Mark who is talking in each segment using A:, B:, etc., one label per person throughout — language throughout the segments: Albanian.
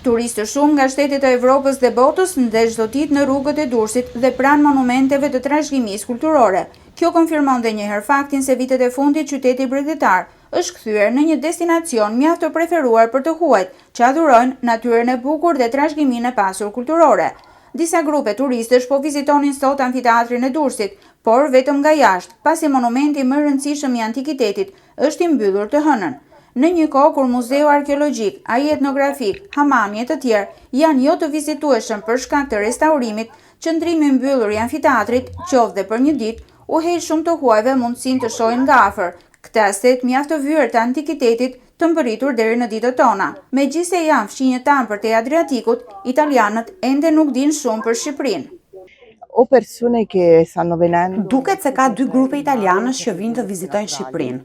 A: Turistë të shumë nga shtetet e Evropës dhe botës ndesh çdo ditë në rrugët e Durrësit dhe pranë monumenteve të trashëgimisë kulturore. Kjo konfirmon dhe një herë faktin se vitet e fundit qyteti bregdetar është kthyer në një destinacion mjaft të preferuar për të huajt, që adhurojnë natyrën e bukur dhe trashëgiminë e pasur kulturore. Disa grupe turistësh po vizitonin sot Amfiteatrin e Durrësit, por vetëm nga jashtë, pasi monumenti më i rëndësishëm i antikitetit është i mbyllur të hënën. Në një kohë kur muzeu arkeologjik, ai etnografik, hamami e të tjerë janë jo të vizitueshëm për shkak të restaurimit, qëndrimi i mbyllur i amfiteatrit, qoftë dhe për një ditë, u heq shumë të huajve mundësinë të shohin nga afër këtë aset mjaft të vyer të antikitetit të mbërritur deri në ditët tona. Megjithëse janë fqinjët tanë përtej Adriatikut, italianët ende nuk dinë shumë për Shqipërinë.
B: O persone che stanno venendo.
C: Duket se ka dy grupe italianësh që vijnë të vizitojnë Shqipërinë.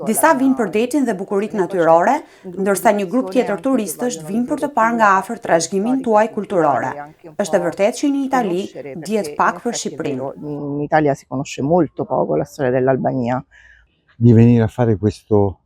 C: Disa vijnë për detin dhe bukuritë natyrore, ndërsa një grup tjetër turistësh vijnë për të parë nga afër trashëgiminë tuaj kulturore. Është e vërtetë që në Itali dihet pak për Shqipërinë.
B: In Italia si conosce molto poco la storia dell'Albania.
D: Di venire a fare questo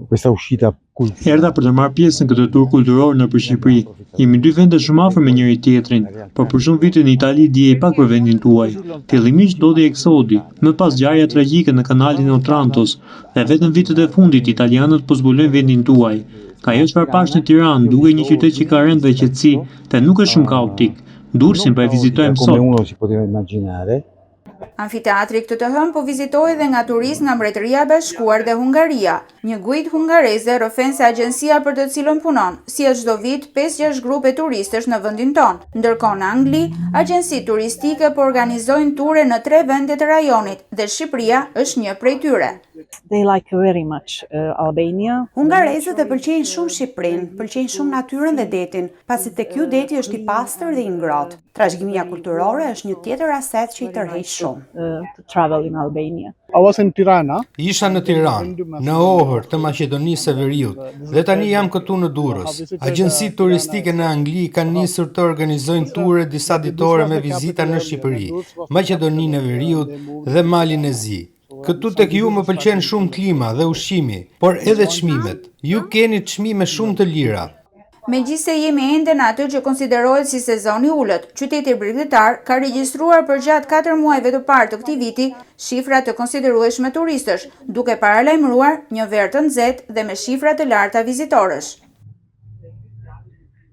D: questa uscita culturale.
E: Erdha për të marrë pjesë në këtë tur kulturor nëpër Shqipëri. Jemi dy vende shumë afër me njëri tjetrin, por për shumë vite në Itali dihej pak për vendin tuaj. Fillimisht ndodhi eksodi, më pas ngjarja tragjike në kanalin e Otrantos, dhe vetëm vitet e fundit italianët po zbulojnë vendin tuaj. Nga ajo çfarë pashë në Tiranë, dukej një qytet që ka rend dhe qetësi dhe nuk është shumë kaotik. Durrësin po e vizitojmë
D: Come
E: sot.
D: uno si poteva immaginare.
A: Amfiteatri këtë të hënë po vizitohej dhe nga turistë nga Mbretëria e Bashkuar dhe Hungaria. Një guidë hungareze rrëfen se agjencia për të cilën punon sjell çdo vit 5-6 grupe turistësh në vendin tonë. Ndërkohë në Angli, agjencitë turistike po organizojnë ture në tre vende të rajonit dhe Shqipëria është një prej tyre.
F: They like very much Albania.
C: Hungarezët e pëlqejnë shumë Shqipërinë, pëlqejnë shumë natyrën dhe detin, pasi tek ju deti është i pastër dhe i ngrohtë. Trashëgimia kulturore është një tjetër aset që i tërheq shumë.
F: To travel in Albania.
G: I was in Tirana.
H: Isha në Tiranë, në Ohër të Maqedonisë së Veriut dhe tani jam këtu në Durrës. Agjencitë turistike në Angli kanë nisur të organizojnë ture disa ditore me vizita në Shqipëri, Maqedoninë e Veriut dhe Malin e Zi. Këtu tek ju më pëlqen shumë klima dhe ushqimi, por edhe çmimet. Ju keni çmime shumë të lira.
A: Megjithëse jemi ende në atë që konsiderohet si sezon i ulët, qyteti bregdetar ka regjistruar përgjatë 4 muajve të parë të këtij viti shifra të konsiderueshme turistësh, duke paralajmëruar një verë të nxehtë dhe me shifra të larta vizitorësh.